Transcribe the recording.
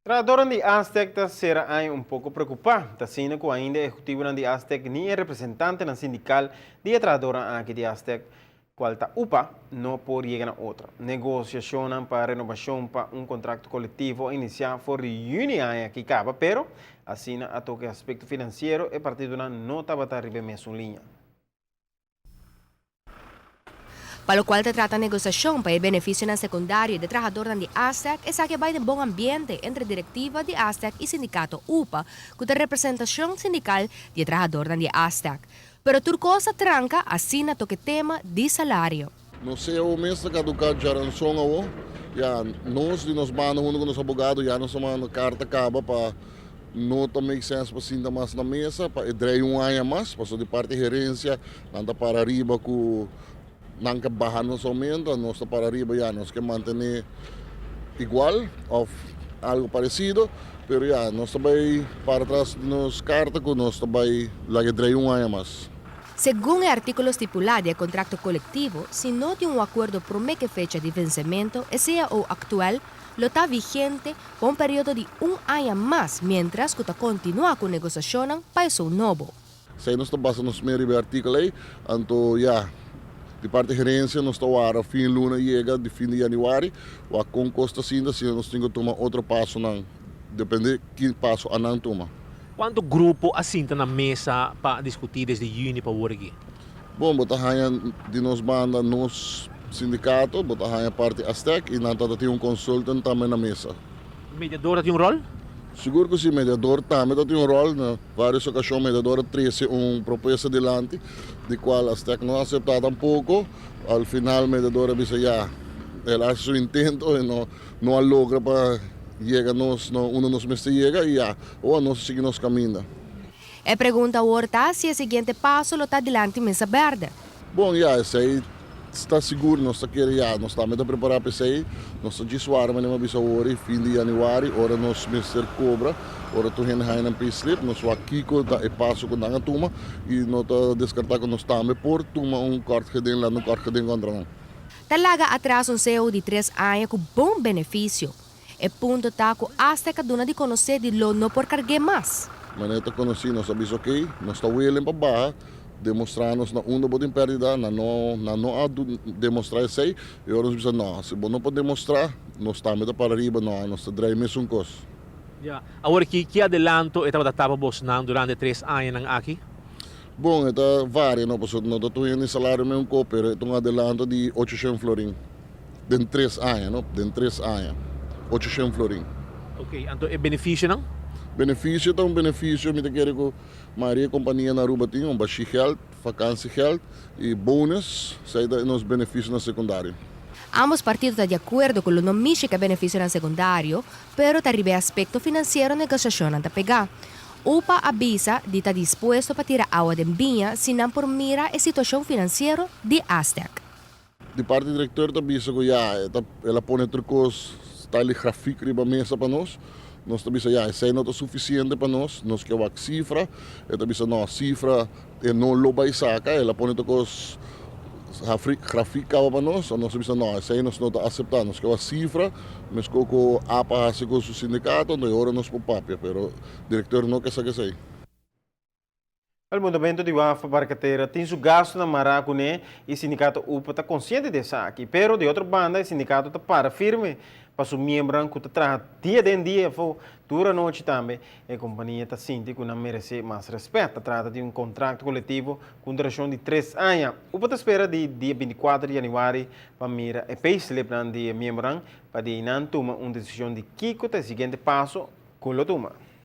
Trahadornan di Astec ta sera aña un poko preokupá. Ta asina ku ainda e ehekutivonan di Astec ni e representantenan sindikal di e trahadornan aki di Astec, kual ta upa, no por yega na otro. Negosiashonnan pa renobashon pa un kontrakto kolektivo a inisiá for di yüni aña aki kaba, pero asina a toka e aspekto finansiero e partidonan no tabata riba e mesun liña. Pa lokual ta trata negosiashon pa e benefisionan sekundario di trahadornan di Astec, esaki a bai den bon ambiente entre direktiva di Astec i sindikato upa, ku ta representashon sindikal di e trahadornan di Astec. Pero tur kos a tranka asina toke tema di salario. Nos ceo mes ta kaduká djaranson awo. Ya nos di nos banda huntu ku nos abogado ya nos a manda karta kaba pa No ta make sense pa sinta mas na mesa pa e drei un aña mas, pasobra di parti herencia nan ta para riba cu nan ke baha nos aumento, nos ta para riba ya nos ke mantene igual of algo parecido, pero ya nos ta bay para tras di nos carta cu nos ta bay laga e drei un aña mas. Segun e artíkulo stipulá di e kontrakto kolektivo, si no tin un akuerdo promé ku e fecha di vensementu, e cao aktual lo ta vigente pa un periodo di un aña mas miéntras ku ta kontinuá ku negosiashonnan pa esun nobo. Esei nos ta basa nos mes riba e artíkulo ei, anto ya, di parti gerensia nos ta wara fin luna yega di fin di yanüari, wak kon kos ta sinta, asina nos tin ku tuma otro pasonan, depende ki paso anan tuma. Kuantu grupo a sinta na mesa pa diskutí desde yüni pa wor aki? Bon, bo ta haña di nos banda nos sindikato, bo ta haña parti Astec i nan ta tin un consultant tambe na mesa. Mediador ta tin un ròl? Sigur ku si, mediador tambe ta tin un ròl. Na vários okashon mediador a trese un propuesta dilanti, di kual Astec no a aseptá tampoko. Al final mediador a bisa ya, el a hasi su intento i no no a logra pa yega nos na unda nos mester yega i ya, ora nos a sigui nos kaminda. E pregunta awor ta si e siguiente paso lo ta dilanti mesa berde. Bon, ya, esei ta sigur, nos ta kere ya, nos tambe ta prepará pa esei. Nos ta djis wara manera mi a bisa awor i fin di yanüari, ora nos mester kobra, ora tur hende haña nan payslip, nos wak kiko ta e paso ku nan a tuma i no ta deskartá ku nos tambe por tuma un kort geding, lanta un kort geding kontra nan. Ta laga atras un ceo di tres aña ku bon benefisio. E punto ta ku asta e ka duna di konosé di lo no por karg'é mas. Manera ta konosí nos a bisa okey, nos ta willing pa baha, demostrá nos na unda bo tin pèrdida, nan no nan no a demostrá esei, i ora nos bisa no, si bo no por demostrá, nos tambe ta para riba, no, nos ta drei mesun kos. Ya, awor ki ki adelanto e tabata tapa bosnan durante e tres añanan aki? Bon, e ta varia, no, pasobra no ta tur hende salario mesun kos, pero e ta un adelanto di ocho shen florin. Den tres aña, no? Den tres aña. Ocho shen florin. Ok, anto e beneficionan? Beneficio ta un beneficio, mi ta kere cu mayoria compania na Aruba tin, un bashigeld, vakantiegeld y bonus, esey ta nos beneficionan secundario. Ambos partido ta di acuerdo cu lo no mishi cu e beneficionan secundario, pero ta riba e aspecto financiero negociacionnan ta pega. UPA a bisa di ta dispuesto pa tira awa den biña si nan por mira e situacion financiero di Astec. Di parti directeur ta bisa cu ya e ta el a pone tur cos style grafiek riba mesa pa nos. Nos ta bisa ya esey no ta suficiente pa nos, nos ke wak cifra. E ta bisa no cifra e no lo bay saca, el a pone tur cos grafiek caba pa nos. Nos ta bisa no esey nos no ta acepta, nos ke wak cifra mesco cu apa a haci cu su sindicato, enton e ora nos por papia, pero directeur no ke saca esey. El mundamento di waf pa Barcatera tin su gastunan mará kuné i sindikato upa ta konsiente di esaki. Pero di otro banda e sindikato ta para firme pa su miembronan ku ta traha dia den dia afó tur anochi tambe. E kompania ta sinti ku nan meresé mas rèspèt. Ta trata di un kontrakto kolektivo ku un durashon di tres aña. Upa ta spera di dia 24 di yanüari pa mira e payslipnan di e miembronan pa di einan tuma un desishon di kiko ta e siguiente paso ku lo tuma.